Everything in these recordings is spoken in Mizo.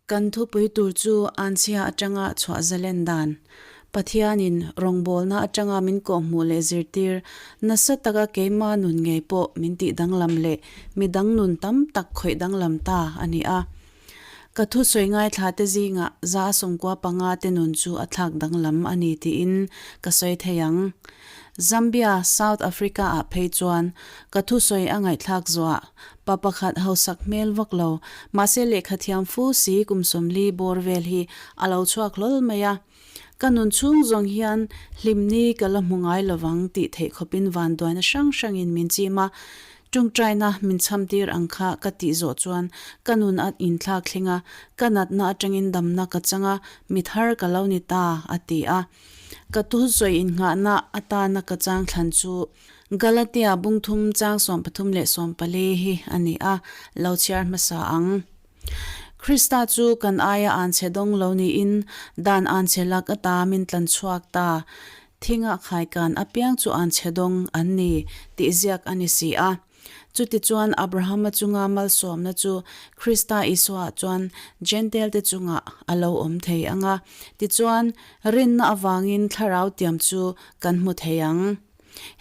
Kan thupui tur chu Anchhia atanga chhuah zalen dan, Pathianin rawngbawlna atanga min kawhhmuh leh zirtir nasa taka keima nun ngei pawh min tih danglam leh midang nun tam tak khawih danglam ta a ni a. Ka thusawi ngaithla te zingah 95 te nun chu a thlak danglam a ni tiin ka sawi thei ang. Zambia, South Africa ah phei chuan ka thusawi a ngaihthlak zuah pa pakhat hausak hmel vak lo, mahse lehkha thiam fu si kum 40 bawr vel hi a lo chhuak hlawl mai a. Ka nun chhung zawng hian hlimni ka la hmu ngai lovang tih theih khawpin vanduaina hrang hrangin min chim a, tawngtaina min chhamtir ang kha ka tih zawh chuan ka nun a inthlak thleng a, ka natna atangin damna ka chang a, mi thar ka lo ni ta, a ti a. Ka tusawi innghahna atana ka chang thlan chu Galatia bungthum chang 34 hi a ni a, lo chhiar hmasa ang. Krista chu kan aia an chhe dawng lo niin dan an chhe lak ata min tlan chhuak ta. Thinga khaikan apiang chu an chhe dawng an ni tih ziak a ni si a. Chutichuan Abrahama chunga malsawmna chu Krista Isuaah chuan Jentail-te chungah a lo awm thei ang a, tichuan rinna avangin thlarau tiam chu kan hmu thei ang.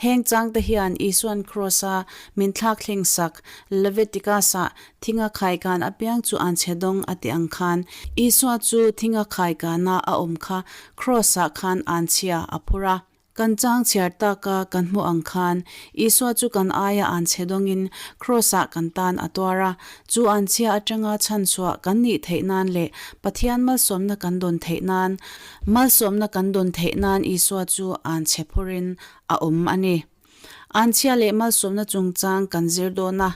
Heng changte hian Isua'n Kraws-a min thlak thleng sak, Leviticus-ah thinga khaikan apiang chu an chhe dawng a ti ang khan, Isua chu thinga khaikana a awm kha Kraws-ah khan an chhia a phur a. Kan chang chhiar taka kan hmuh ang khan, Isua chu kan aia an chhe dawngin Kraws-ah kan tan a tuar a, chu an chhia atanga chhanchhuah kan nih theih nan leh Pathian malsawmna kan dawn theih nan, Malsawmna kan dawn theih nan Isua chu an chhe phurin a awm a ni. An chhia leh malsawmna chungchang kan zir dawn a.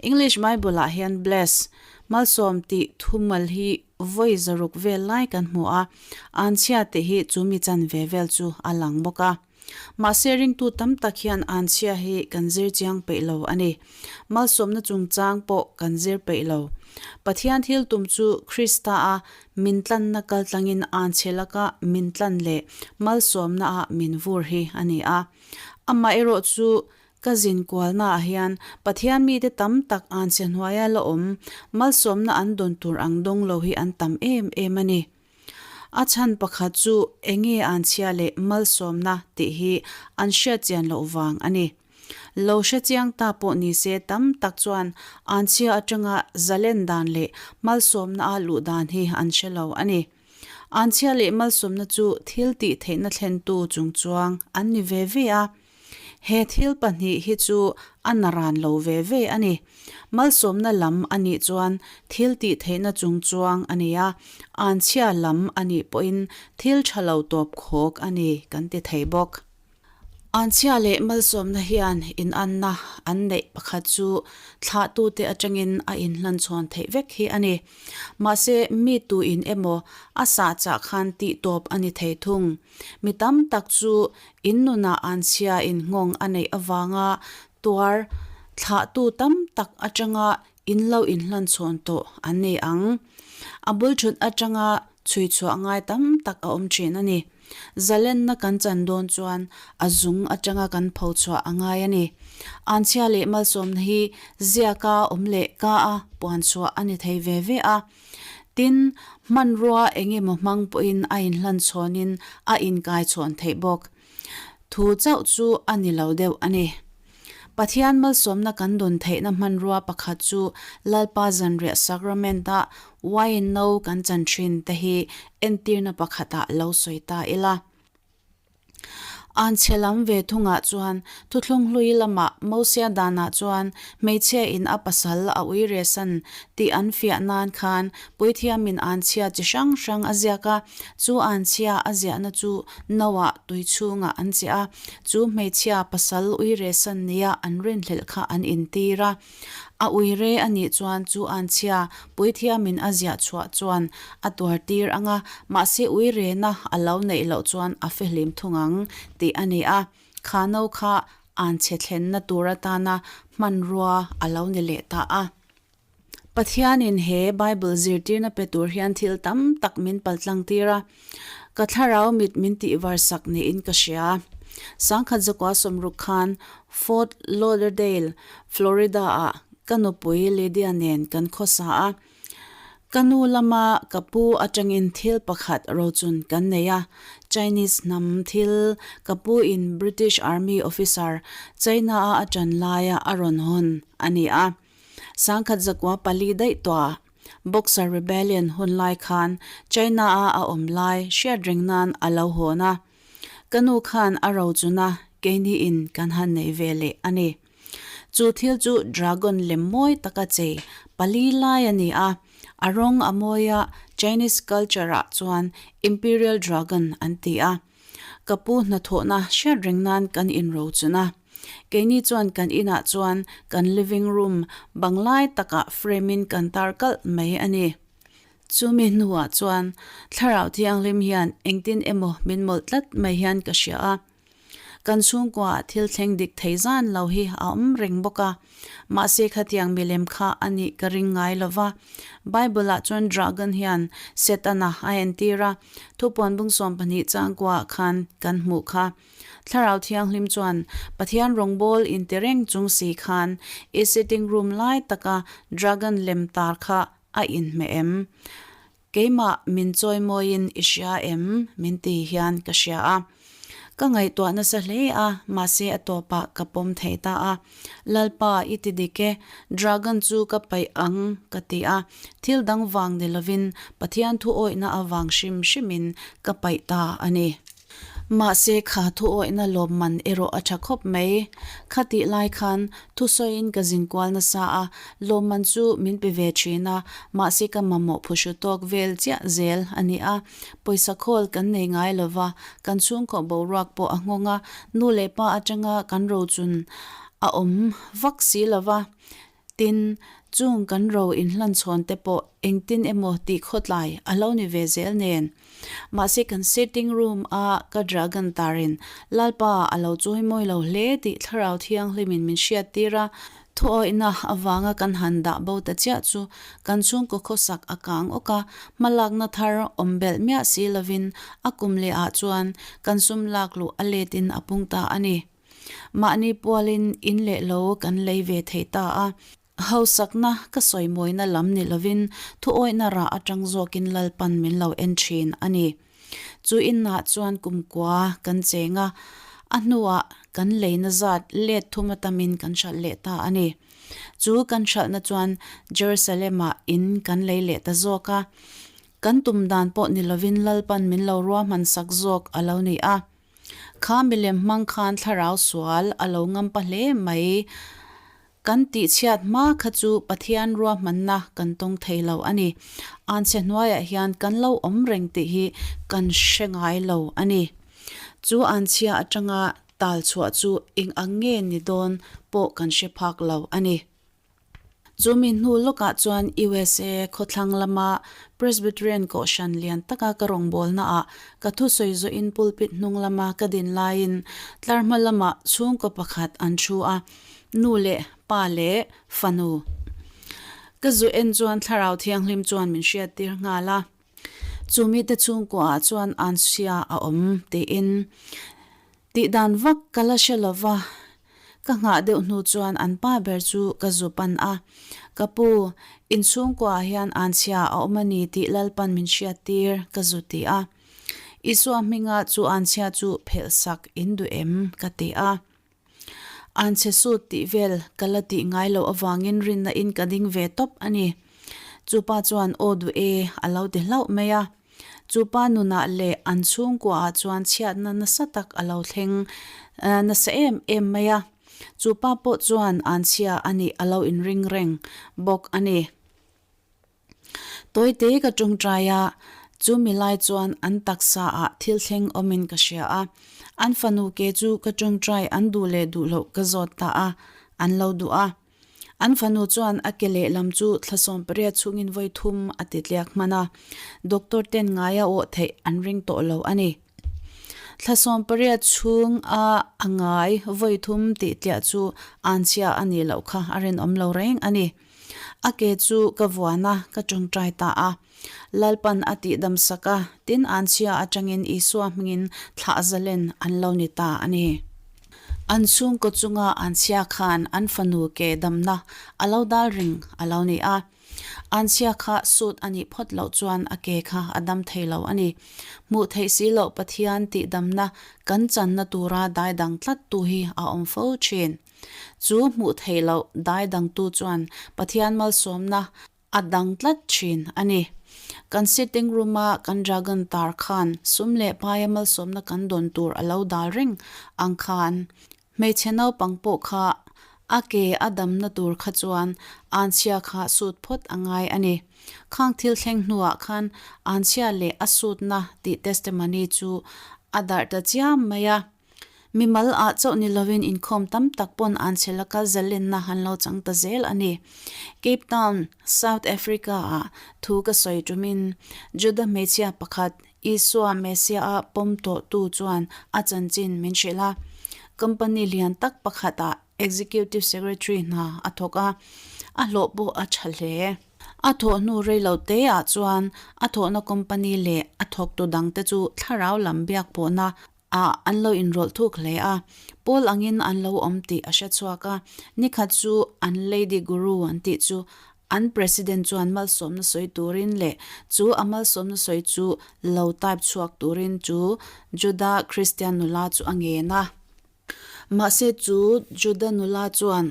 English Bible-ah hian bless, malsawm tih thumal hi vawi zaruk vel lai kan hmu a, an chhia tih hi chu mi chan ve vel chu a lang bawk a. Mahse ringtu tam tak hian an chhia hi kan zir chiang peih lo a ni. Malsawmna chungchang pawh kan zir peih lo. Pathian thil tum chu Krista a min tlanna kaltlangin an chhe laka min tlan leh malsawmna ah min vur hi a ni a. Amaherawh chu ka zin kualna ah hian Pathian mite tam tak an chhe hnuaia la awm malsawmna an dawn tur ang dawng lo hi an tam em em a ni. A chhan pakhat chu enge an chhia leh malsawmna tih hi an hriat chian loh vang a ni. Lo hre chiang ta pawh ni se tam tak chuan an chhia atanga zalen dan leh malsawmna a luh dan hi an hre lo a ni. An chhia leh malsawmna chu thil tih theihna thlentu chungchuang an ni ve ve a. He thil pahnih hi chu a naran lo ve ve a ni. Malsawmna lam a nih chuan thil tih theihna chungchuang a ni a, anchhia lam a nih pawhin thil tha lo tawp khawk a ni kan ti thei bawk. Anchhia leh malsawmna hian inanna an neih pakhat chu thlahtute atangin a inhlanchhawn theih vek hi a ni. Mahse, mi tuin emaw a sah chah khan tih tawp a ni thei thung. Mi tam tak chu in nunah anchhia in nghawng a neih avanga tuar thlahtu tam tak atanga in lo inhlanchhawn tawh an ni ang. A bul thut atanga chhui chhuah ngai tam tak a awm thin a ni. Zalenna kan chan dawn chuan a zung atanga kan pho chhuah a ngai a ni. Anchhia leh malsawmna hi ziaka awm leh ka a puan chhuah a ni thei ve ve a. Tin, hmanrua eng emaw hmang pawhin a inhlan chhawnin a inkai chhawn theih bawk. Thu chauh chu a ni lo deuh a ni. Pathian malsawmna kan dawn theihna hmanrua pakhat chu Lalpa Zanriah Sacrament-a wine no kan chan thin te hi entirna pakhatah lo sawi ta ila. An chhe lam ve thungah chuan thuthlung hlui lamah Mosia danah chuan hmeichhia in a pasal a ui resan tih an fiah nan khan puithiamin an chhia chi hrang hrang a ziak a, chu an chhia a ziahna chu noah tui chhungah an chiah a, chu hmeichhia pasal ui resan nia an rinhlelh kha an intir a. A ui re a nih chuan chu anchhia puithiamin a ziah chhuah chuan a tuar tir ang a, mahse ui rena a lo neih loh chuan a fehlim thung ang tih a ni a. Kha no kha anchhe thlenna tur atana hmanrua a lo ni leh ta a. Pathianin he Bible zirtirna pe tur hian thil tam tak min paltlang tir a, ka thlarau mit min tihvar sak niin ka hria. 1960 khan Fort Lauderdale, Florida-ah ka nupui Lydia nen kan khawsa a. Ka nu lama ka pu atangin thil pakhat rochun kan nei a, Chinese hnam thil ka pu in British Army officer China a a tan laia a rawn hawn a ni a. 1904 daih tawh Boxer Rebellion hun lai khan China a a awm lai hriat reng nan a lo hawn a. Ka nu khan a rochun a, keini in kan han nei ve leh a ni. Chu thil chu dragon lem mawi taka chei pali lai a ni a, a rawng a mawi a, Chinese culture ah chuan Imperial Dragon an ti a. Ka pu hnathawhna hriat reng nan kan inrochun a. Keini chuan kan inah chuan kan living room bang lai takah frame in kan tar kalh mai a ni. Chumi hnuah chuan Thlarau Thianghlim hian engtin emaw min mawlh tlat mai hian ka hria a. Kan chhungkuaah thil thleng dik thei zan lo hi a awm reng bawk a, mahse khatiang milem kha a nih ka ring ngai lo va. Bible-ah chuan dragon hian Setana a entir a, thupuan bung 12 changkuaah khan kan hmuh kha. Thlarau Thianghlim chuan Pathian rawngbâwl inti reng chung si khan i sitting room lai taka dragon lem tar kha a inhmeh em? Keimah min chawimawiin i hria em? Min ti hian ka hria a. Ka ngaihtuah nasa hle a, mahse a tawpah ka pawm thei ta a. Lalpa, i ti dik e, dragon chu ka paih ang ka ti a. Thil dang vang ni lovin Pathian thu awihna avang hrim hrimin ka paih ta a ni. Mahse kha thu awihna lawmman erawh a tha khawp mai. Kha tih lai khan thusawiin ka zin kual nasa a, lawmman chu min pe ve thin a, mahse ka mamawh phuhru tawk vel chiah zel a ni a. Pawisa khawl kan nei ngai lo va, kan chhungkaw boruak pawh a nghawng a, nu leh pa atanga kan rochun a awm vak si lo va. Tin, chung kan ro inhlanchhawn te pawh engtin emaw tih khawtlai a lo ni ve zel nen. Mahse kan sitting room a ka dragon tarin Lalpa a lo chawi mawi lo hle tih Thlarau Thianghlimin min hriattir a, thuawihna avanga kan han dah bo ta chiah chu kan chhungkaw khawsak a kang awk a, hmalakna thar awm belh miah si lovin a kum leh ah chuan kan sum lak luh a letin a pung ta a ni. Mahni pualin in leh lo kan lei ve thei ta a, hausakna ka sawimawina lam ni lovin thuawihna rah atang zawkin Lalpan min lo en thin a ni. Chu innah chuan kumkua kan cheng a, a hnuah kan leina zat let thum atamin kan hralh leh ta a ni. Chu kan hralhna chuan Jerusalem-ah in kan lei leh ta zawk a, kan tum dan pawh ni lovin Lalpan min lo ruahman sak zawk a lo ni a. Kha milem hmang khan thlarau sual a lo ngam pa hle mai. Kan tihchhiat hma kha chu Pathian ruahmanna kan tawng thei lo a ni. Anchhe hnuaiah hian kan lo awm reng tih hi kan hre ngai lo a ni. Chu anchhia atanga tal chhuah chu eng ang nge ni dawn pawh kan hre phak lo a ni. Chumi hnu lawkah chuan USA khawthlang lama Presbyterian Kohhran lian taka ka rawngbawlnaah ka thusawi zawhin pulpit hnung lama ka din laiin tlar hma lamah chhungkaw pakhat an thu a, nu leh pa leh fanu. Ka zu en chuan Thlarau Thianghlim chuan min hriattir nghal a. Chu mite chhungkuaah chuan anchhia a awm tiin Tih dan vak ka la hre lo va, ka nghah deuh hnu chuan an pa ber chu ka zu pan a, Ka pu, inchhungkuaah hian anchhia a awm a ni tih Lalpan min hriattir ka zu ti a. Isua hminga chu anchhia chu phelh sak in duh em? ka ti a. Anchhe sut tih vel ka la tih ngai loh avangin rinna in ka ding ve tawp a ni. Chu pa chuan aw duh e a lo ti hlauh mai a. Chu pa nunah leh an chhungkuaah chuan chhiatna nasa tak a lo thleng nasa em em mai a. Chu pa pawh chuan anchhia a nih a lo inring reng bawk a ni. Tawite ka tawngtai a, chu mi lai chuan an taksa ah thil thleng awmin ka hria a. An fanu ke chu ka tawngtai an duh leh duh loh ka zawt ta a, an lo duh a. An fanu chuan a ke lehlam chu thla 18 chhungin vawi thum a ti tliak hman a, doctor ten ngaia awh theih an ring tawh lo a ni. Thla 18 chhung a a ngai vawi thum tih tliah chu anchhia a nih loh kha a rinawm lo reng a ni. A ke chu ka vuan a, ka tawngtai ta a. Lalpan a tihdam sak a, tin anchhia atangin Isua hmingin thlah zalen an lo ni ta a ni. An chhungkaw chunga anchhia khan an fanu ke damna a lo dal ring a lo ni a. Anchhia kha sut a nih phawt loh chuan a ke kha a dam thei lo a ni. Hmuh theih si loh Pathian tihdamna kan channa tura dai dang tlattu hi a awm fo thin. Chu hmuh theih loh dai dangtu chuan Pathian malsawmna a dang tlat thin a ni. Kan sitting room-a kan dragon tar khan sum leh paia malsawmna kan dawn tur a lo dal reng ang khan hmeichhe naupang pawh kha a ke a damna tur kha chuan anchhia kha sut phawt a ngai a ni. Khang thil thleng hnuah khan anchhia leh a sutna tih testimony chu a darh ta chiam mai a. Mimal ah chauh ni lovin inkhawm tam tak pawn an chhe laka zalenna han lo chang ta zel a ni. Cape Town, South Africa ah thu ka sawi tumin Juda hmeichhia pakhat Isua Messiah a pawm tawh tu chuan a chanchin min hrilh a. Company lian tak pakhat ah Executive Secretary hna a thawk a, a hlawh pawh a tha hle. A thawh hnu rei lo te ah chuan a thawhna company leh a thawktu dangte chu thlarau lam biak pawhna ah an lo inrawlh thuk hle a, Paul angin an lo awm tih a hre chhuak a, nikhat chu an Lady Guru an tih chu an President chuan malsawmna sawi turin leh chu a malsawmna sawi chu lo type chhuak turin chu Juda Kristian nula chu a ngen a. Mahse chu Juda nula chuan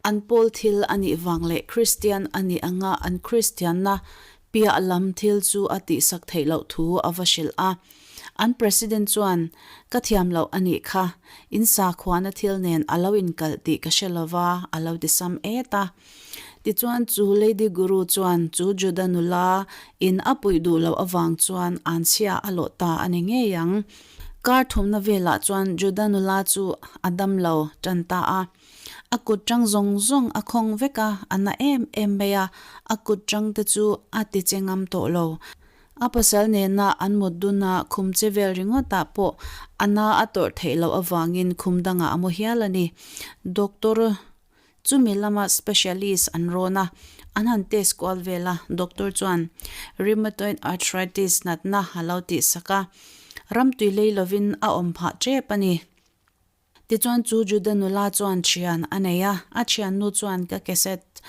an pawl thil a nih vang leh Kristian a nih anga an Kristianna piah lam thil chu a tihsak theih loh thu a va hrilh a. An President chuan, Ka thiam loh a nih kha, in sakhuana thil nen a lo inkalh tih ka hre lova, a lo ti sam et a. Tichuan chu Lady Guru chuan chu Juda nula in a puih duh loh avang chuan an chhia a lawh ta a ni ngei ang. Kar thumna velah chuan Juda nula chu a dam lo tan ta a. A kut tang zawng zawng a khawng vek a, a na em em mai a, a kut tang te chu a ti che ngam tawh lo. A pasal nena an mut dun a, khum che vel ringawtah pawh a na a tawrh theih loh avangin khum dangah a mu hial a ni. Doctor chumi lama specialist an rawn a, an han test kual vel a, doctor chuan rheumatoid arthritis natna a lo tihsak a, ramtui lei lovin a awm phah tep a ni. Tichuan chu Juda nula chuan thian a nei a, a thiannu chuan ka cassette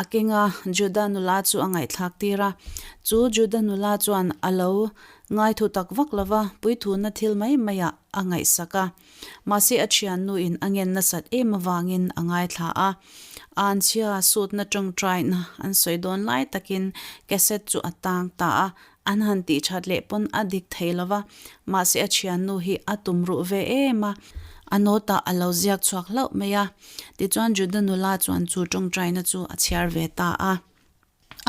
a keng a, Juda nula chu a ngaihthlak tir a. Chu Juda nula chuan a lo ngaithu tak vak lo va, puithuna thil mai maiah a ngaihsak a. Mahse a thiannu in a ngen nasat em avangin a ngaithla a. Anchhia sutna tawngtaina an sawi dawn lai takin cassette chu a tang ta a, An han tih that leh pawn a dik thei lo va, mahse a thiannu hi a tum ruh ve em a, a note ah a lo ziak chhuak hlauh mai a. Tichuan Juda nula chuan chu tawngtaina chu a chhiar ve ta a.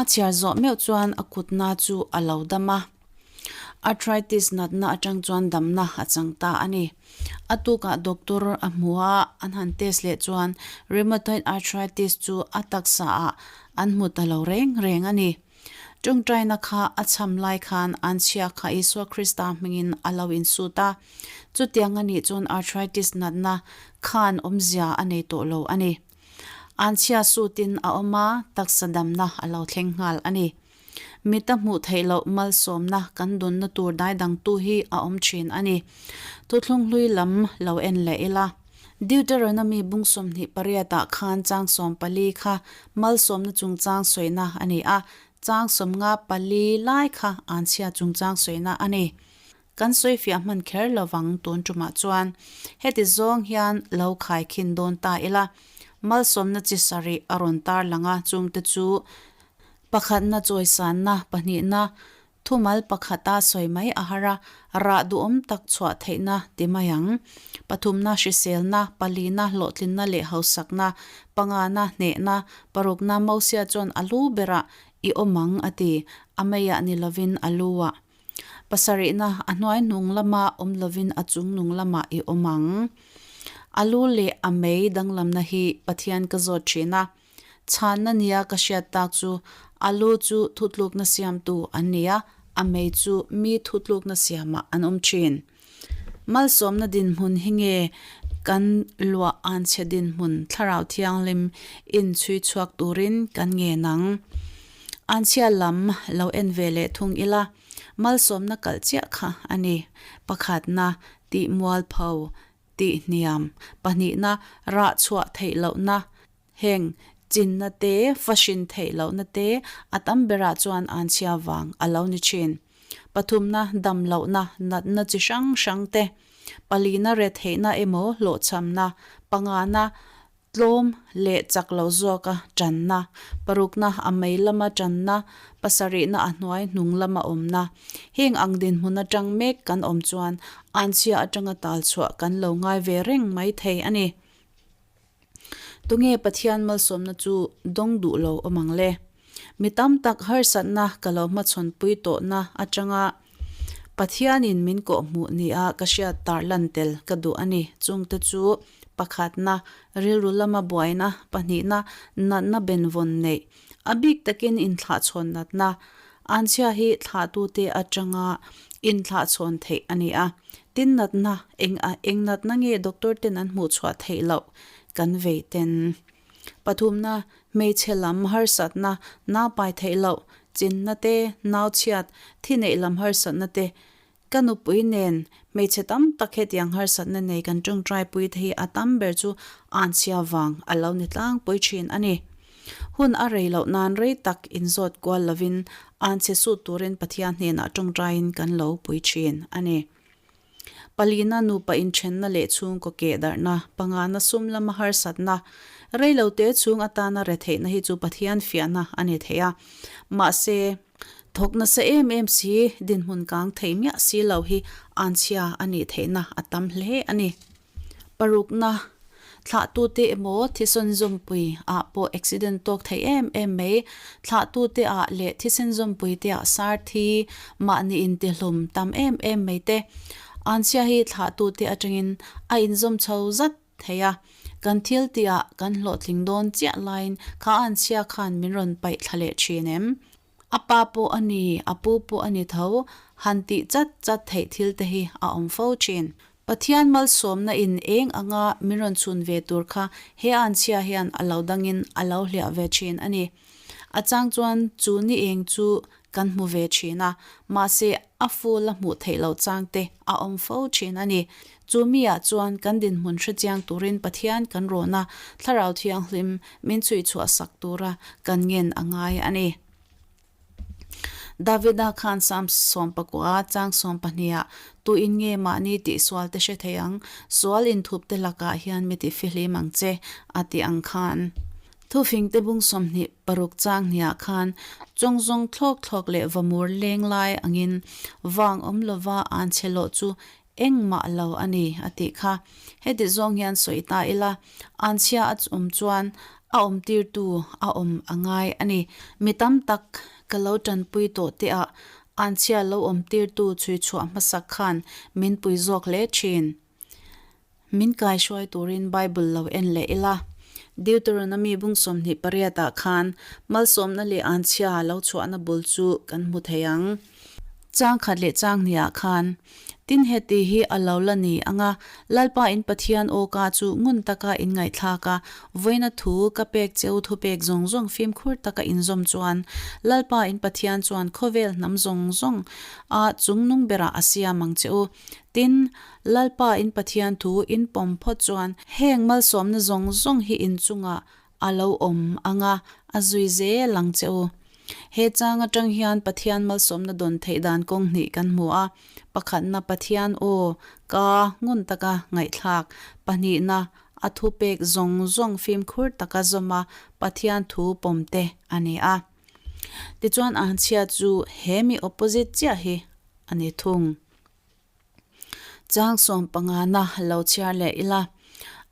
A chhiar zawh meuh chuan a kutna chu a lo dam a, arthritis natna atang chuan damna a chang ta a ni. A tukah doctor a hmu a, an han test leh chuan rheumatoid arthritis chu a taksa ah an hmu ta lo reng reng a ni. Tawngtaina kha a cham lai khan anchhia kha Isua Krista hmingin a lo insut a. Chutiang a nih chuan arthritis natna khan awmzia a nei tawh lo a ni. Anchhia sutin a awm a, taksa damna a lo thleng nghal a ni. Mita hmuh theih loh malsawmna kan dunna tur daidangtu hi a awm thin a ni. Thuthlung hlui lam lo en leh ila. Deuteronomy bung 28 ah khan chang 14 kha malsawmna chungchang sawina a ni a, chang 54 lai kha anchhia chungchang sawina a ni. Kan sawifiah hman kher lovang tun tumah chuan heti zawng hian lo khaikhin dawn ta ila, malsawmna chi sarih a rawn tarlang a, chungte chu pakhatna chawisanna, pahnihna Thumal pakhata sawi mai a har a, rah duhawm tak chhuah theihna ti mai ang. Pathumna hriselna, palina hlawhtlinna leh hausakna, pangana hnehna, parukna Mosia chuan a lu berah i awm ang a ti, a meiah ni lovin a lu-ah. Pasarihna, a hnuai hnung lama awm lovin a chung nung lamah i awm ang. A lu leh a mei danglamna hi Pathian ka zawt thin a. Chhanna nia ka hriat tak chu a lu chu thutlukna siamtu an ni a, a mei chu mi thutlukna siamah an awm thin. Malsawmna dinhmun hi nge kan luah anchhe dinhmun Thlarau Thianghlim in chhui chhuak turin kan ngen ang? Anchhia lam lo en ve leh thung ila, malsawmna kalh chiah kha a ni. Pakhatna, tih mualpho, tih hniam, pahnihna, rah chhuah theih lohna, heng Chinna te, fa hrin theih lohna te, a tam berah chuan anchhia vang a lo ni thin. Pathumna, dam lohna, natna chi hrang hrang te. Palina, retheihna emaw hlawhchhamna. Pangana, tlawm leh chak lo zawka tanna. Parukna, a mei lama tanna. Pasarihna, a hnuai hnung lama awmna. Heng ang dinhmun atang mek kan awm chuan anchhia atanga tal chhuah kan lo ngai ve reng mai thei a ni. Tunge Pathian malsawmna chu dawng duh lo awm ang le? Mi tam tak harsatna ka lo hmachhawnpui tawhna atanga Pathianin min kawhhmuh nia ka hriat tarlan tel ka duh a ni. Chungte chu, pakhatna, rilru lama buaina, pahnihna, natna benvawn neih, a bik takin inthlahchhawn natna, anchhia hi thlahtute atanga inthlahchhawn theih a ni a. Tin natna, eng a eng natna nge doctor ten an hmuh chhuah theih loh kan vei ten. Pathumna, hmeichhe lam harsatna, nau pai theih loh, chinna te, nau chhiat, thi neih lam harsatna te, ka nupui nen hmeichhe tam tak hetiang harsatna nei kan tawngtai pui te hi a tam ber chu anchhia vang a lo ni tlangpui thin a ni. Hun a rei loh nan rei tak inzawt kual lovin anchhe sut turin Pathian hnenah tawngtaiin kan lo pui thin a ni. Palina nupa inthenna leh chhungkaw keh darhna, pangana sum lama harsatna, reilote chhung atana retheihna hi chu Pathian fiahna a ni thei a. Mahse, thawk nasa em em si, dinhmun kang thei miah si lo hi anchhia a nih theihna a tam hle a ni. Parukna, Thlahtute emaw thisen zawmpui ah pawh accident tawk thei em em mai. Thlahtute ah leh thisen zawmpui te ah sar thi, mahni intihlum tam em em mai te. Anchhia hi thlahtute atangin a inzawm chho zat thei a. Kan thil tih ah kan hlawhtling dawn chiah laiin kha anchhia khan min rawn paih thla leh thin em? A pa pawh a ni, a pu pawh a ni tho, han tih chat chat theih thil te hi a awm fo thin. Pathian malsawmna in eng anga min rawn chhun ve tur kha he anchhia hian a lo dangin a lo hliah ve thin a ni. A chang chuan chu ni eng chu kan hmu ve thin a, mahse a full a hmuh theih loh chang te a awm fo thin a ni. Chu mi ah chuan kan dinhmun hrechiang turin Pathian kan rawn a, Thlarau Thianghlim min chhui chhuah sak tura kan ngen a ngai a ni. Davida khan Psalm 14 chang 12 ah, Tu in nge mahni tih sual te hre thei ang, sual inthup te lakah hian mi ti fihlim ang che, a ti ang khan. Thufing te bung 26 chang hniah khan chawngzawng thlawk thlawk leh vamur leng lai angin vang awm lova an che lawh chu Engmah lo a ni, a tih kha. Heti zawng hian sawi ta ila, anchhia a awm chuan a awmtirtu a awm a ngai a ni. Mi tam tak ka lo tanpui tawh te ah anchhia lo awmtirtu chhui chhuah hmasak khan min pui zawk hle thin. Min kaihruai turin Bible lo en leh ila. Deuteronomy bung 28 ah khan malsawmna leh anchhia lo chhuahna bul chu kan hmu thei ang. Chang khat leh chang hniah khan, Tin heti hi a lo la ni ang a, Lalpa in Pathian aw ka chu ngun taka in ngaihthlak a, vawiina thu ka pek cheu thupek zawng zawng fimkhur taka in zawm chuan, Lalpa in Pathian chuan khawvel hnam zawng zawng a chungnung berah a siam ang che u. Tin, Lalpa in Pathian thu in pawm phawt chuan, heng malsawmna zawng zawng hi in chungah A lo awm ang a, a zui zel ang che u. He chang atang hian Pathian malsawmna dawn theih dan kawng hnih kan hmu a, pakhatna Pathian aw, ka, ngun taka ngaihthlak, pahnihna, a thupek zawng zawng fimkhur taka zawm a, Pathian thu pawm te a ni a. Tichuan Anchhia chu he mi opposite chiah hi a ni thung. Chang 15 na lo chhiar leh ila,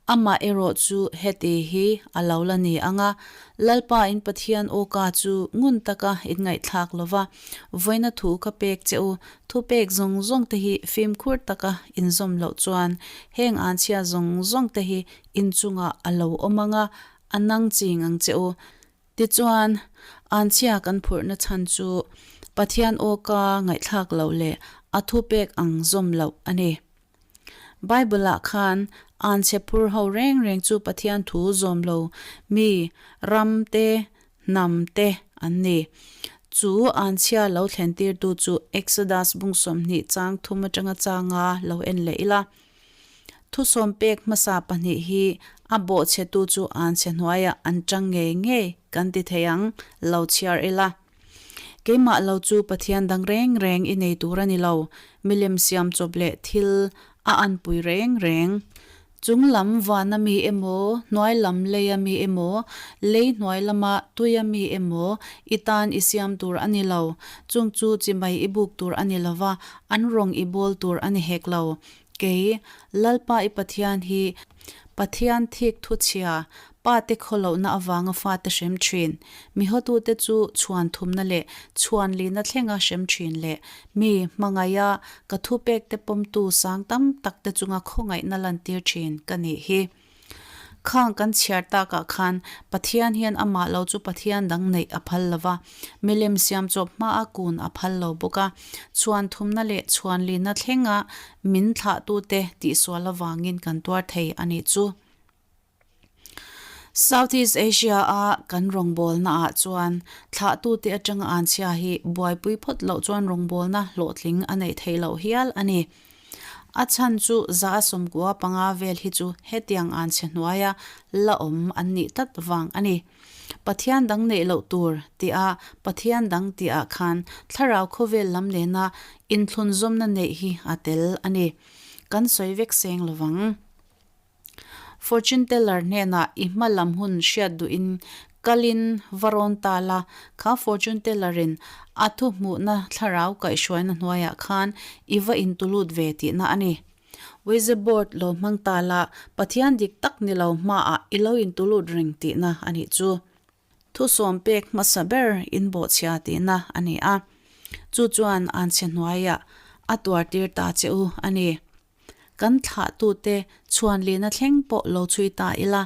Amah erawh chu heti hi a lo la ni ang a, Lalpa in Pathian awka chu ngun taka in ngaihthlak lo va, vawiina thu ka pek che u, thupek zawng zawng te hi fimkhur taka in zawm loh chuan heng anchhia zawng zawng te hi in chungah a lo awm ang a, a nang ching ang che u. Tichuan, anchhia kan phurhna chhan chu Pathian awka ngaihthlak loh leh a thupek ang zawm loh a ni. Bible-ah khan anchhe phur ho reng reng chu Pathian thu zawm lo mi, ram te, hnam te an ni. Chu anchhia lo thlentirtu chu Exodus bung 20 chang thum atanga changa lo en leh ila. Thusawm pek hmasa pahnih hi a bawhchhetu chu anchhe hnuaiah an tang ngei ngei kan ti thei ang, lo chhiar ila. Keimah lo chu Pathian dang reng reng i nei tur a ni lo, milem siam chawp leh thil a anpui reng reng. Chung lam vana mi emaw, hnuai lam leia mi emaw, lei hnuai lama tuia mi emaw i tan i siam tur a ni lo. Chung chu chimai i buk tur a ni lo va, an rawng i bawl tur a ni hek lo. Kei, Lalpa i Pathian hi Pathian thik thuchhia, pate khawlohna avanga fate hrem thin, mi hotute chu chhuan thumna leh chhuan lina thlenga hrem thin leh mi hmangaiha ka thupekte pawmtu sang tam takte chunga khawngaihna lantir thin ka nih hi. Khang kan chhiar takah khan Pathian hian amah lo chu Pathian dang neih a phal lo va, milem siam chawp hmaa kun a phal lo bawk a, chhuan thumna leh chhuan lina thlenga min thlahtute tihsual avangin kan tuar thei a nih chu. Southeast Asia-a kan rawngbawlnaah chuan thlahtute atanga anchhia hi buaipui phawt loh chuan rawngbawlna hlawhtling a neih theih loh hial a ni. A chhan chu 195 vel hi chu hetiang anchhe hnuaia la awm an nih tlat vang a ni. Pathian dang neih loh tur tia Pathian dang tihah khan thlarau khawvel lam nena inthlunzawmna neih hi a tel a ni. Kan sawi vek seng lovang. Fortune teller hnenah i hma lam hun hriat duhin kalin va rawn ta la, kha fortune teller in a thu hmuhna thlarau kaihhruaina hnuaiah khan i va intulut ve tihna a ni. Ouija board lo hmang ta la, Pathian dik tak ni lo hmaah i lo intulut reng tihna a nih chu. Thusawm pek hmasa ber inbawhchhia tihna a ni a, chu chuan anchhe hnuaiah a tuartir ta che u a ni. Kan thlahtute chhuanlina thleng pawh lo chhui ta ila,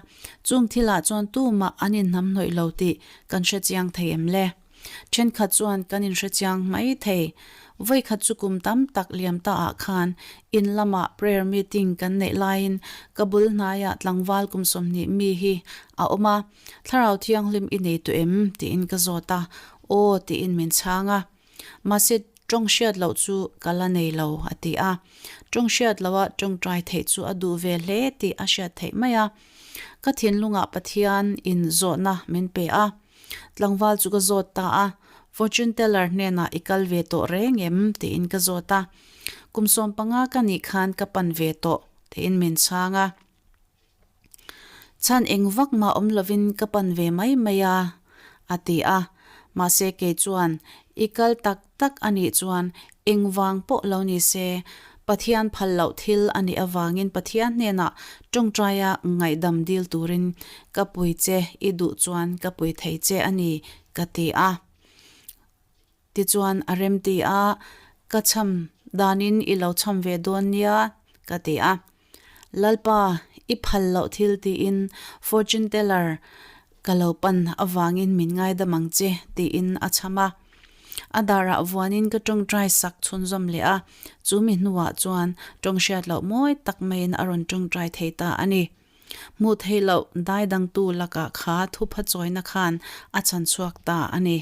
chung thilah chuan tumah an inhnamhnawih lo tih kan hre chiang thei em le? Thenkhat chuan kan inhre chiang mai thei. Vawikhat chu kum tam tak liam ta ah khan in lamah prayer meeting kan neih laiin ka bul hnaiah tlangval kum 20 mi hi a awm a, Thlarau Thianghlim i nei tawh em? tiin ka zawt a, Aw tiin min chhang a. Mahse, tawng hriat loh chu ka la nei lo, a ti a. Tawng hriat loha tawngtai theih chu a duh ve hle tih a hriat theih mai a. Ka thinlungah Pathian in zawhna min pe a. Tlangval chu ka zawt ta a, Fortune teller hnenah i kal ve tawh reng em? tiin ka zawt a. Kum 15 ka nih khan ka pan ve tawh, tiin min chhang a. Chhan eng vak mah awm lovin ka pan ve mai mai a, a ti a. Mahse kei chuan, I kal tak tak a nih chuan eng vang pawh lo ni se, Pathian phal loh thil a nih avangin Pathian hnenah tawngtaia ngaihdam dil turin ka pui che, i duh chuan ka pui thei che a ni, ka ti a. Tichuan a remti a, Ka cham danin i lo cham ve dawn nia, ka ti a. Lalpa, i phal loh thil tiin fortune teller ka lo pan avangin min ngaidam ang che, tiin a chham a. A darah vuanin ka tawngtai sak chhunzawm leh a, chu mi hnuah chuan tawng hriat loh mawi tak maiin a rawn tawngtai thei ta a ni. Hmuh theih loh daidangtu lakah kha thupha chawina khan a chhan chhuak ta a ni.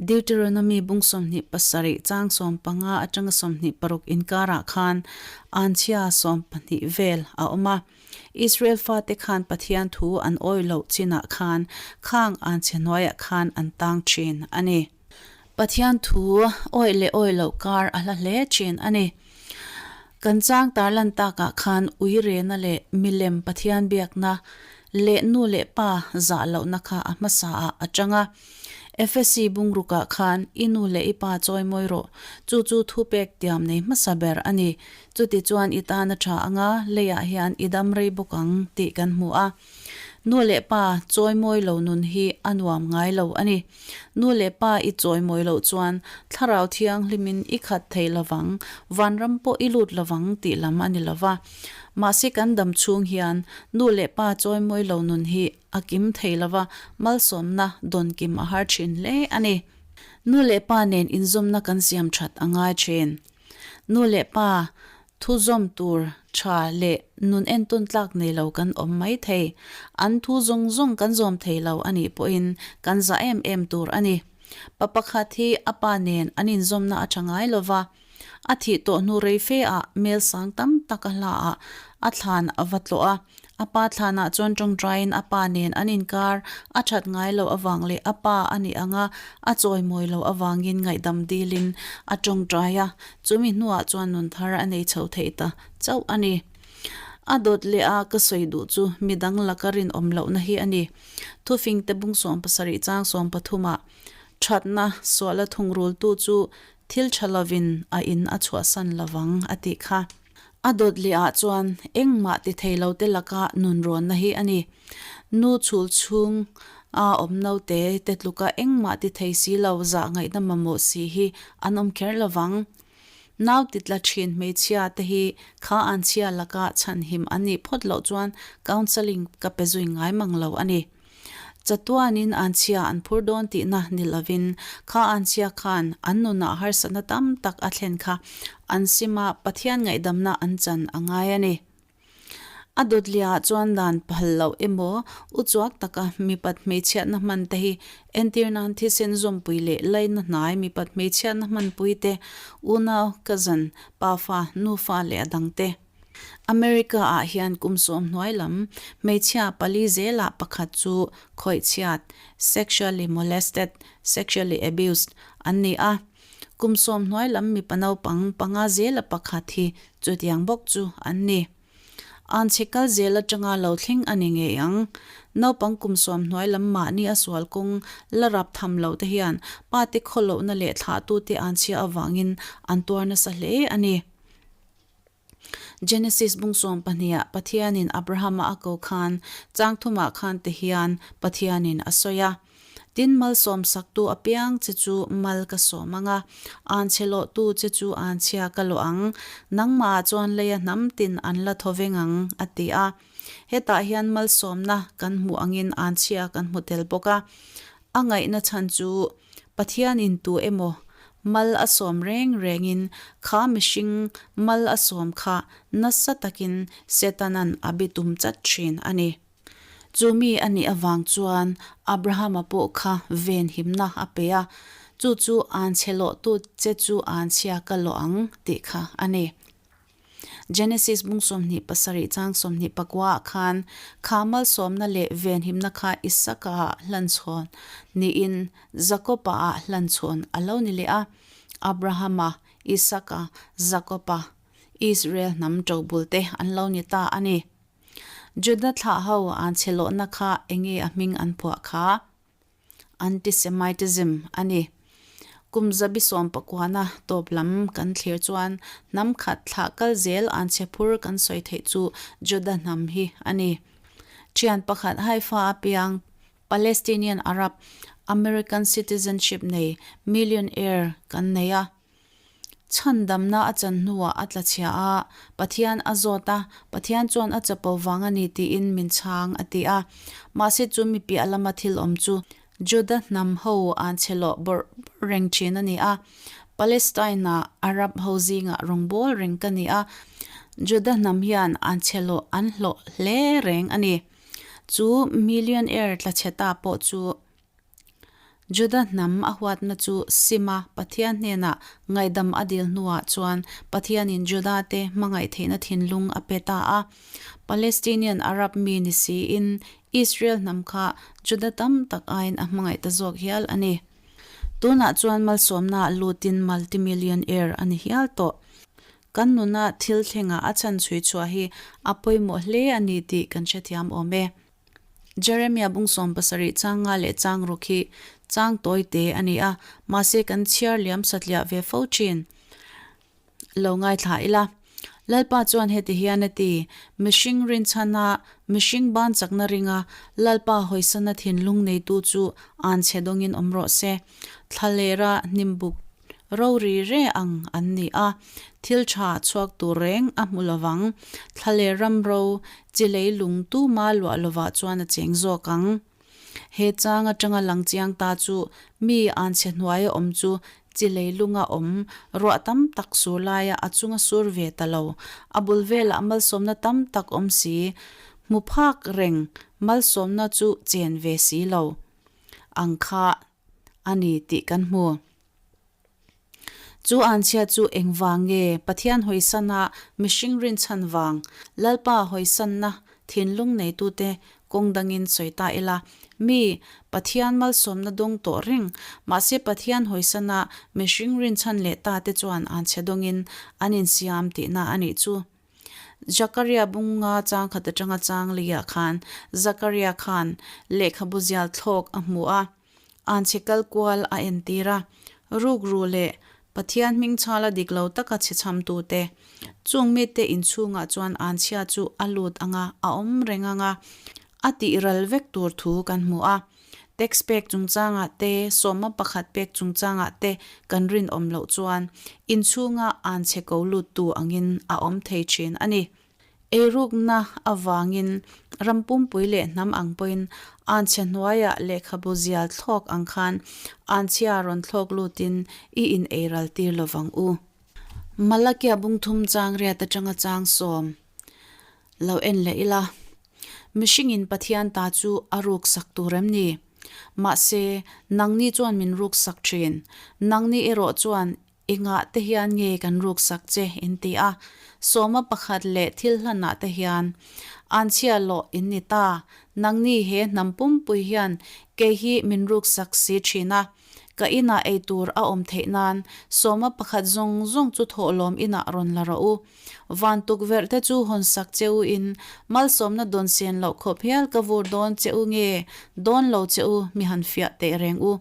Deuteronomy bung 27 chang 15 atanga 26 inkarah khan anchhia 12 vel a awm a. Israel fate khan Pathian thu an awih loh chinah khan khang anchhe hnuaiah khan an tang thin a ni. Pathian thu awih leh awih loh kar a hla hle thin a ni. Kan chang tarlan takah khan ui rena leh milem Pathian biakna leh nu leh pa zah lohna kha a hmasa ah a tang a. Efesi bungrukah khan i nu leh i pa chawi mawi rawh, chu chu thupek tiam nei hmasa ber a ni. Chuti chuan i tan a tha anga leiah hian i dam rei bawk ang tih kan hmu a. Nu leh pa chawi mawi lo nun hi a nuam ngai lo a ni. Nu leh pa i chawimawi loh chuan Thlarau Thianghlimin i khat thei lovang, vanram pawh i lut lovang tih lam a ni lova. Mahse kan dam chhung hian nu leh pa chawimawi lo nun hi a kim thei lova, malsawmna dawn kim a har thin hle a ni. Nu leh pa nen inzawmna kan siam that a ngai thin. Nu leh pa Thu zawm tur tha leh nun entawn tlak nei lo kan awm mai thei. An thu zawng zawng kan zawm thei lo a nih pawhin kan zah em em tur a ni. Pa pakhat hi a pa nen an inzawmna a tha ngai lo va. A thih tawh hnu rei fe ah mel sang tam tak a hla ah a thlan a va tlawh a. A pa thlanah chuan tawngtaiin a pa nen an inkar a that ngai loh avang leh a pa a nih anga a chawimawi loh avangin ngaihdam dilin a tawngtai a, chumi hnuah chuan nun thar a nei chho theih ta chauh a ni. A dawt leh a ka sawi duh chu midang laka rinawm lohna hi a ni. Thufingte bung 70 chang 13 ah thatna suala thungrultu chu thil tha lovin a in a chhuahsan lovang a tih kha. A dawt leh ah chuan engmah ti thei lo te laka nun rawnna hi a ni. Nu chhul chhung a awm naute te tluka engmah ti thei si lo zah ngaihna mamawh si hi an awm kher lovang. Nau ti tla thin hmeichhia te hi kha an chhia laka chhanhim an nih phawt loh chuan counselling ka pe zui ngai mang lo a ni. Chatuanin anchhia an phur dawn tihna ni lovin kha anchhia khan an nunah harsatna tam tak a thlen kha an sima Pathian ngaihdamna an chan a ngai a ni. A dawtliah chuan dan phal loh emaw uchuak taka mipat hmeichhiatna hman te hi entir nan thisen zawmpui leh laina hnai mipat hmeichhiatna hmanpui te, unau, cousin, pafa, nufa leh a dangte. America ah hian kum sawm hnuai lam hmeichhia pali zelah pakhat chu khawihchhiat, sexually molested, sexually abused, an ni a. Kum sawm hnuai lam mipa naupang panga zela pakhat hi chutiang bawk chu an ni. Anchhe kal zel atanga lo thleng a ni ngei ang. Naupang kum sawm hnuai lam mahni a sual kawng la rap tham lo te hian pa te khawlohna leh thlahtute anchhia avangin an tuar nasa hle a ni. Genesis bung 12 ah Pathianin Abrahama a ko khan chang thumah khan ti hian Pathianin a sawi a, Tin malsawm saktu apiang che chu mal ka sawm ang a, anchhe lawhtu che chu anchhia ka lawh ang, nangmahah chuan leia hnam tin an la thaw veng ang, a ti a. Hetah hian malsawmna kan hmuh angin anchhia kan hmu tel bawk a. A ngaihna chhan chu Pathianin tu emaw mal a sawm reng rengin kha mihring mal a sawm kha nasa takin Setanan a bitum chat thin a ni. Chu mi a nih avang chuan Abrahama pawh kha venhimna a pe a, chu chu anchhe lawhtu che chu anchhia ka lawh ang tih kha a ni. Genesis bung 27 chang 24 ah khan kha malsawmna leh venhimna kha Isaka ah hlanchhawn niin Jakoba ah hlanchhawn a lo ni leh a, Abrahama, Isaka, Jakoba, Israel hnam ṭobul te an lo ni ta a ni. Juda thlah ho an chhe lawhna kha enge a hming an phuah kha? Antisemitism a ni. Kum zabi sawmpakuana tawp lam kan thlir chuan hnam khat thlah kal zel an chhe phur kan sawi theih chu Juda hnam hi a ni. Thian pakhat Haifa a piang Palestinian Arab American citizenship nei millionaire kan nei a. Chhandamna a chan hnuah a tla chhia a, Pathian a zawt a, Pathian chuan a chapo vang a ni tiin min chhang a ti a. Mahse chu mi piah lama thil awm chu Juda hnam ho an chhe lawh bawrh bawrh reng thin a ni a. Palestine-ah Arab ho zingah rawngbâwl reng ka ni a, Juda hnam hian an chhe lawh an hlawh hle reng a ni. Chu millionaire tla chhe ta pawh chu Juda hnam a huatna chu Sima Pathian hnenah ngaihdam a dil hnuah chuan Pathianin Juda-te hmangaih theihna thinlung a pe ta a. Palestinian Arab mi ni siin Israel hnam kha Juda tam tak aiin a hmangaih ta zawk hial a ni. Tunah chuan malsawmnaah lutin multimillionaire a ni hial tawh. Kan nuna thil thlengah a chhan chhui chhuah hi a pawimawh hle a ni tih kan hrethiam awm e. Jeremia bung 70 chang nga leh chang ruk hi chang tawi te a ni a, mahse kan chhiar liam satliah ve fo thin. Lo ngaithla ila. Lalpa chuan heti hian a ti, Mihring rinchhana, mihring ban chakna ringa Lalpa hawisana thinlung neitu chu anchhe dawngin awm rawh se. Thlalera hnimbuk Ro ri re ang an ni a, thil tha chhuak tur reng a hmu lovang. Thla leh ram ro chi lei lung tuma luah lovah chuan a cheng zawk ang. He chang atanga lang chiang ta chu mi anchhe hnuaia awm chu chi lei lunga awm ruah tam tak sur laia a chunga sur ve ta lo. A bul velah malsawmna tam tak awm si, hmu phak reng malsawmna chu chen ve si lo ang kha a ni tih kan hmu. Chu anchhia chu engvang nge Pathian hawisana mihring rinchhan vang, Lalpa hawisanna thinlung neitute kawng dangin sawi ta ila, mi, Pathian malsawmna dawng tawh reng, mahse Pathian hawisana mihring rinchhan leh ta te chuan anchhe dawngin an insiam tihna a nih chu. Zakaria bunga chang khat atanga chang liah khan Zakaria khan lehkhabu zial thlawk a hmu a, anchhe kal kual a entir a, rukru leh Pathian hming chhala dik lo taka chhe chhamtute, chung mite inchhungah chuan anchhia chu a lut anga a awm reng anga a tih ral vek tur thu kan hmu a. Tax pek chungchangah te, sawma pakhat pek chungchangah te kan rinawm loh chuan inchhunga anchhe ko luttu angin a awm thei thin a ni. Eirukna avangin ram pumpui leh hnam ang pawhin anchhe hnuaiah lehkhabu zial thlawk ang khan anchhia rawn thlawk lutin i in eiral tir lovang u. Malakia bungthum chang riat atanga chang sawm lo en leh ila. Mihringin Pathian ta chu a ruksak tur em ni? Mahse, nangni chuan min ruksak thin. Nangni erawh chuan Engah te hian nge kan ruksak che? in ti a. Sawma pakhat leh thil hlanah te hian anchhia lawh in ni ta. Nangni he hnam pumpui hian kei hi min ruksak si thin a. Ka inah ei tur a awm theih nan sawma pakhat zawng zawng chu thawhlawm inah rawn la rawh u. Van tukverh te chu hawn sak che u in malsawmna dawn sen loh khawp hial ka vur dawn che u nge dawn lo che u mi han fiah teh reng u,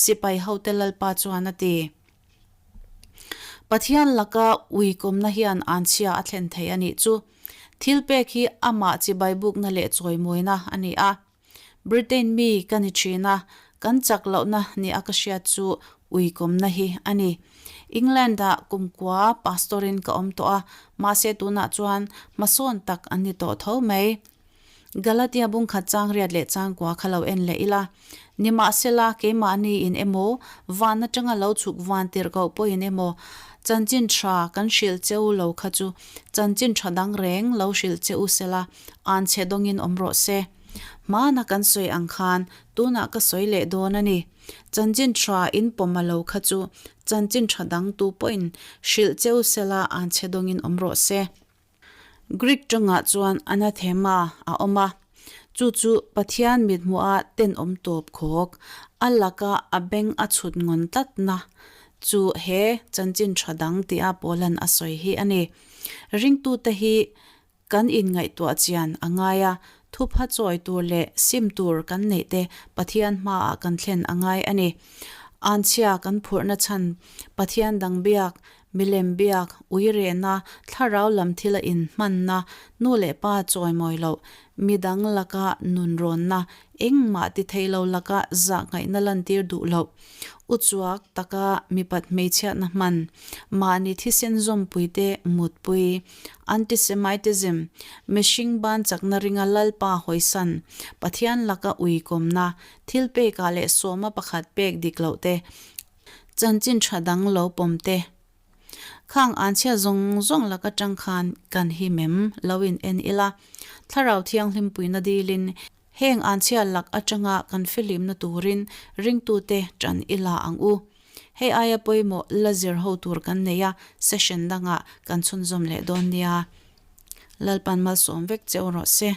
sipai hote Lalpa chuan a ti. Pathian laka uikawmna hian anchhia a thlen thei a nih chu. Thilpek hi amah chibai bukna leh chawimawina a ni a. Britain mi ka ni thin a, kan chak lohna ni a ka hriat chu uikawmna hi a ni. England-ah kumkua pastor-in ka awm tawh a, mahse tunah chuan hmasawn tak an ni tawh tho mai. Galatia bungkhat chang riat leh changkua kha lo en leh ila. Nimahsela, keimahni in emaw, van atanga lo chhuk van tirh koh pawhin emaw, chanchin tha kan hrilh che u lo kha chu chanchin tha dang reng lo hrilh che u sela, anchhe dawngin awm rawh se. Hmana kan sawi ang khan tunah ka sawi leh dawn a ni. Chanchin tha in pawm a lo kha chu chanchin tha dang tu pawhin hrilh che u sela, anchhe dawngin awm rawh se. Greek tawngah chuan anathema a awm a, chu chu Pathian mithmuha tenawm tawp khawk, a laka a beng a chhut ngawn tlatna chu he chanchin tha dang tia Paulan a sawi hi a ni. Ringtute hi kan inngaihtuah chian a ngai a, thupha chawi tur leh sim tur kan neih te Pathian hmaah kan thlen a ngai a ni. Anchhia kan phurhna chhan Pathian dang biak Milem biak, ui rehna, thlarau lam thila inhmanna, nu leh pa chawimawi loh, midang laka nunrawnna, engmah ti thei lo laka zahngaihna lantir duh loh, uchuak taka mipat hmeichhiatna hman, mahni thisen zawmpuite mutpui, antisemitism, mihring ban chakna ringa Lalpa hawisan, Pathian laka uikawmna, thilpekah leh sawma pakhat pek dik loh te, Chanchin tha dang lo pawm te. Khang anchhia zawng zawng lak atang khan kan hi mem lo in en ila, Thlarau Thianghlim puina dilin heng anchhia lak atanga kan fihlimna turin ringtute tan ila ang u. Hei aia pawimawh la zir ho tur kan nei a, session dangah kan chhunzawm leh dawn nia. Lalpan malsawm vek cheu rawh se.